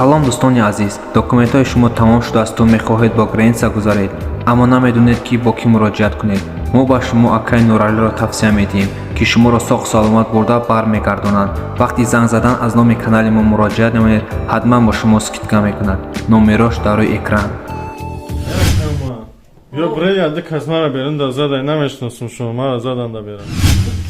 Салом, дӯстони азиз! Документҳои шумо тамом шудаасту мехоҳед бо граница гузаред, аммо намедонед, ки бо кӣ муроҷиат кунед. Мо ба шумо акай Нуралиро тавсия медиҳем, ки шуморо соғ саломат бурда бармегардонанд. Вақти занг задан аз номи канали мо муроҷиат намоед, ҳатман бо шумо скидка мекунад. Номерош дар рӯи экран. Ё бре, яде кас мара берун да задай, намешиносум шумо, мара задан да берун.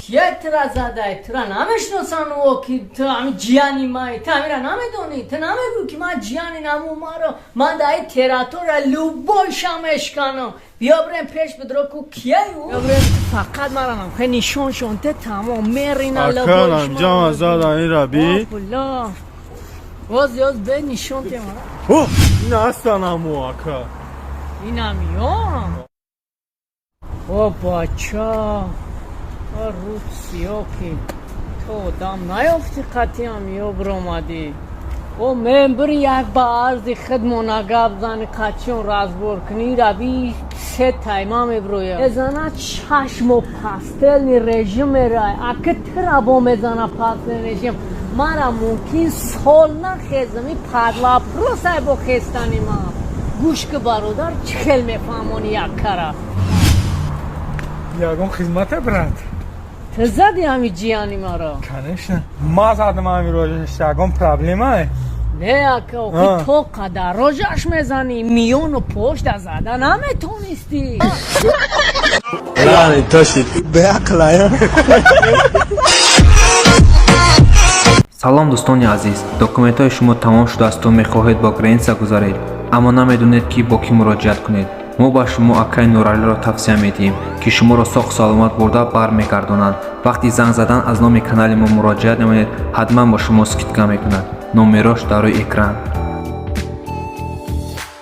Кия тура задай? Тура намешиносам о, ки ту ами ҷияни май, ту амира намедонӣ, ту намегӯ, ки ман ҷияни наму маро ман дар ин территория любой шам мешканам. Биё, бирем пеш бидро ку кияю. Биё, бирем, ту фақат мара намхе нишон шон, те тамом мерина. Аканам ҷама задан ира би. Боз ёз бе нишон те мара. О, ин ҳастан аму ака. Инамиён о, бача, руд сиё, ки ту одам наёфти, қатъиам ё биромадӣ. О, мен бири як ба арзи худмона гап зани, қатъиён разбор кунӣ, раби се тайма мебироя, мезана чашмо, постельный режим мерай, аки тира бо мезана постельный режим. Мара мумкин сол нахезам, и падлапросай бо хестани ман. Гӯш ки, бародар, чӣ хел мефаҳмони як кара. Ягон хизмате, брат? Ту зади ҳами ҷияни маро? Конечно, ма задам ҳами рожаш, ягон проблемае? Не, ака, охи то қадар рожаш мезанӣ, миёну пошта зада наметонистӣ. Беақлая. Салом, дӯстони азиз! Документҳои шумо тамом шудаасту мехоҳед бо граница гузаред, аммо намедонед, ки бо кӣ муроҷиат кунед. Мо ба шумо акай Нуралиро тавсия медиҳем, ки шуморо соғ саломат бурда бармегардонанд. Вақти занг задан аз номи канали мо муроҷиат намоед, ҳатман бо шумо скидка мекунад. Номерош дар рӯи экран.